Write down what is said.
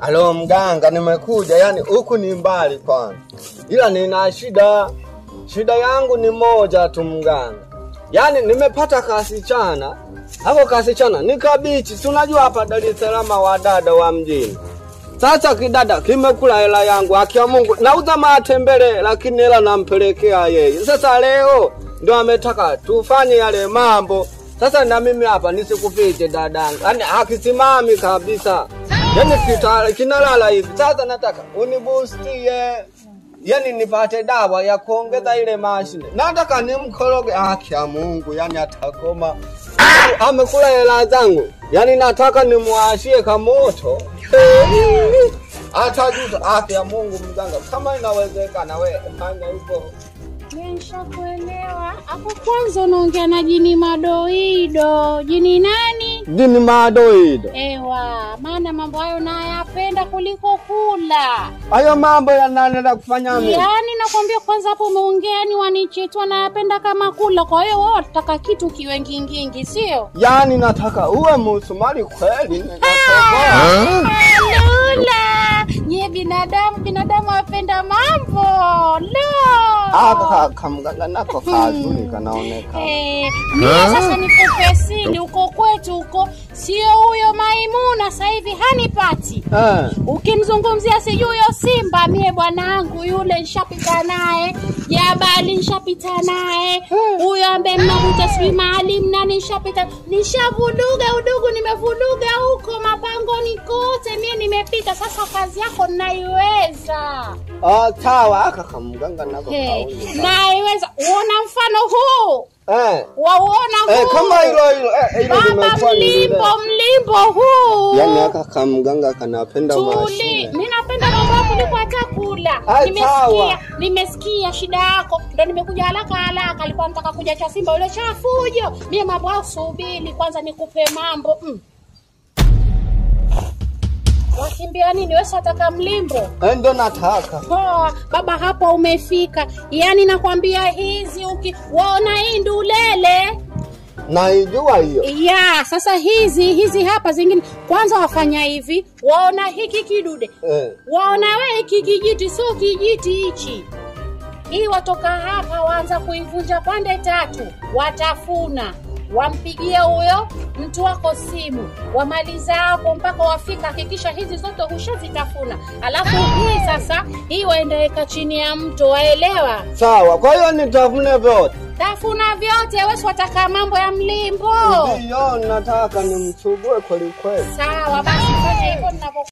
Alo mganga, nimekuja, yani huku ni mbali kwanza. Ila nina shida. Shida yangu ni moja tu mganga. Yani nimepata kasichana. Hapo kasichana ni kabichi. Si unajua hapa Dar es Salaam wadada wa mjini. Sasa kidada kimekula hela yangu, haki ya Mungu. Nauza matembele lakini hela nampelekea yeye. Sasa leo ndio ametaka tufanye yale mambo. Sasa na mimi hapa nisikufiche dadangu. Yaani hakisimami kabisa. Yaani kinalala hivi. Sasa nataka unibustie. Yaani nipate dawa ya kuongeza ile mashine. Nataka nimkoroge, haki ya Mungu, yani atakoma. Amekula hela zangu. Yaani nataka nimuashie kamoto. Atajuta, haki ya Mungu mganga. Kama inawezekana we fanya hivyo. Nishakuelewa. Hapo kwanza unaongea na jini madoido. Jini nani? Jini madoido. Ewa, maana mambo hayo nayapenda kuliko kula. Hayo mambo yananienda kufanya mimi. Yaani nakwambia kwanza hapo umeongea ni wanichetua nayapenda kama kula. Kwa hiyo wewe unataka kitu kiwe ngingingi, sio? Yaani nataka uwe msumari kweli. Lula, nyie binadamu wapenda mambo. Lo. Aka kamganga nako kazuri kanaonekana. Mimi sasa nikupe siri huko kwetu huko, sio huyo Maimuna sasa hivi hanipati. Ukimzungumzia sijui huyo Simba, mie bwanangu yule nishapita naye, Jabali nishapita naye, huyo ambaye mnamuita sijui Maalim nani nishapita, nishavuduga udugu, nimevuduga huko mapangoni kote mie nimepita. Sasa kazi yako naiweza. Sawa, aka kamganga nako kauli. Naiweza. Uona mfano huu? Wauona huu? Kama hilo hilo limekuwa ni mlimbo huu. Yaani aka kamganga kanapenda mashine. Mimi napenda mambo kuliko hata kula. Nimesikia shida yako. Ndio nimekuja haraka haraka. Alikuwa anataka kuja cha Simba yule cha fujo. Mimi mambo hayo subiri kwanza nikupe mambo. Wakimbia nini? Wewe unataka mlimbo? Ndio nataka. Poa, baba hapa umefika. Yaani nakwambia hizi waona hii ndulele. Naijua hiyo. Ya, sasa hizi hapa zingine kwanza wafanya hivi, waona hiki kidude. Waona wewe hiki kijiti, sio kijiti hichi. Hii watoka hapa waanza kuivunja pande tatu, watafuna. Wampigie huyo mtu wako simu, wamaliza hapo mpaka wafika, hakikisha hizi zote ushazitafuna. Alafu hii sasa hii waendeweka chini ya mto, waelewa? Sawa, kwa hiyo nitafune vyote. Tafuna vyote, wewe wataka mambo ya mlimbo. Ndio, nataka nimsugue kweli kweli. Sawa, basi fanya hivyo ninavyo.